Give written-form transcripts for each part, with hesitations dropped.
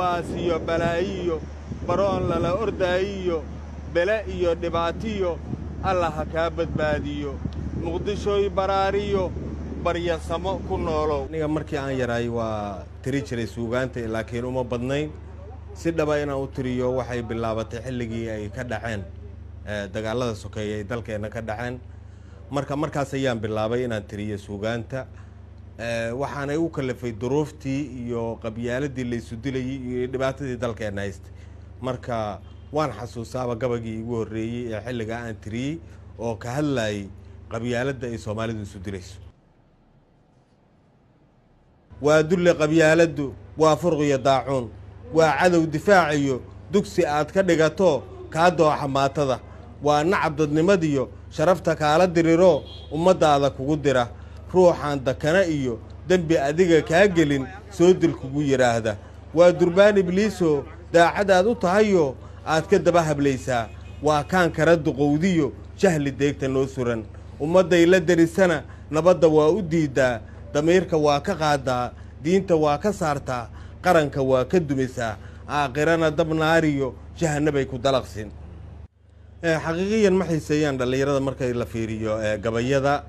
Baas iyo balaayiyo baroon lala ordaayiyo bele iyo dhibaatiyo Allah ha kaa badbaadiyo. Muqdishooy baraariyo baryasamo ku noolow. Aniga markii aan yaraay waa tiri jiray suugaanta, laakiin uma badnayn. Si dhaba inaan u tiriyo waxay bilaabatay xilligii ay ka dhaceen dagaalada sokeeye ay dalkeenna ka dhaceen. Marka markaas ayaan bilaabay inaan tiriyo suugaanta. Waxaanay u kalifay duruuftii iyo qabyaaladii laysu dilayay iyo dhibaatadii dalkeenna haystay. Marka waan xasuusaaba gabagii igu horreeyey ee xilligaa aan tiriyey oo ka hadlayay qabyaaladda ay Soomaalidu isu dilayso. Waa dulle qabyaaladdu, waa furqiyo daacuun, waa cadow difaaciyo dugsi aad ka dhigato kaa dooxa maatada, waa nacab dadnimadiyo sharafta kaala diriro ummaddaada kugu dira, ruuxaan dakana iyo dembi adiga kaa gelin soo dil kugu yidhaahda, waa durbaan ibliiso daacadaad u tahayo aad ka daba hablaysaa, waa kaan kara duqowdiyo jahli deegta noo suran, ummadday la derisana nabadda waa u diiddaa, damiirka waa ka qaadaa, diinta waa ka saartaa, qaranka waa ka dumisaa, aakhirana dab naariyo jahanabay ku dalaqsin. Xaqiiqiyan ma xiiseeyaan dhallinyarada markay la fiiriyo gabayada,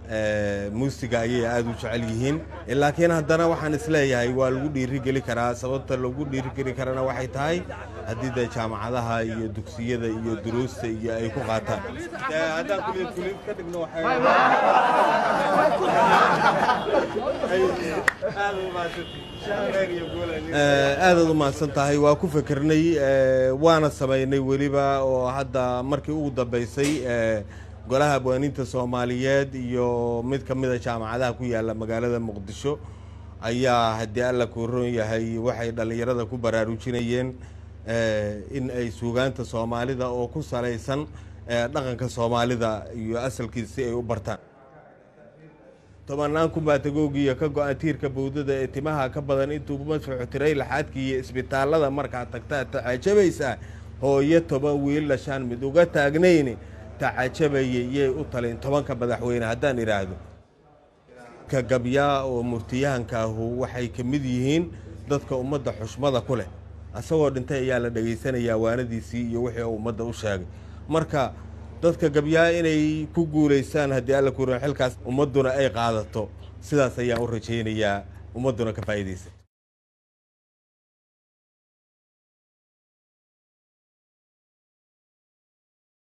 muusiga ayay aada u jecel yihiin. Laakiin haddana waxaan isleeyahay waa lagu dhiirigeli karaa. Sababta lagu dhiirigeli karana waxay tahay haddii dee jaamacadaha iyo dugsiyada iyo duruusta iyo ay ku qaataan. Haddaan kuliyad kuliyad ka dhigno, aadaad u mahadsan tahay. Waa ku fikirnay waana samaynay weliba, oo hadda markii ugu dambeysay Golaha Abwaaniinta Soomaaliyeed iyo mid ka mida jaamacadaha ku yaala magaalada Muqdisho ayaa, haddii Alla kuu ron yahay, waxay dhallinyarada ku baraarujinayeen in ay suugaanta Soomaalida oo ku salaysan dhaqanka Soomaalida iyo asalkiisa si ay u bartaan. Tobanaan kun baa tagoogiya ka go-an tiirka bowdada ee timaha ka badan intuu madfacu tiray laxaadka iyo isbitaallada markaa tagtaa tacajabaysaa hooyo 10 wiil dhashaan mid uga taagnayni tacajabayay yay u talin 10-ka madaxweyne. Haddaan idhaahdo ka gabyaa oo murtiyahankaahu waxay ka mid yihiin dadka ummadda xushmada ku leh, asagoo dhintay ayaa la dhegaysanayaa waanadiisii iyo wixii uu ummadda u sheegay. Marka dadka gabyaa inay ku guulaystaan haddii Alla kuran xilkaas ummadduna ay qaadato, sidaas ayaan u rajaynayaa, ummadduna ka faa'iidaysato.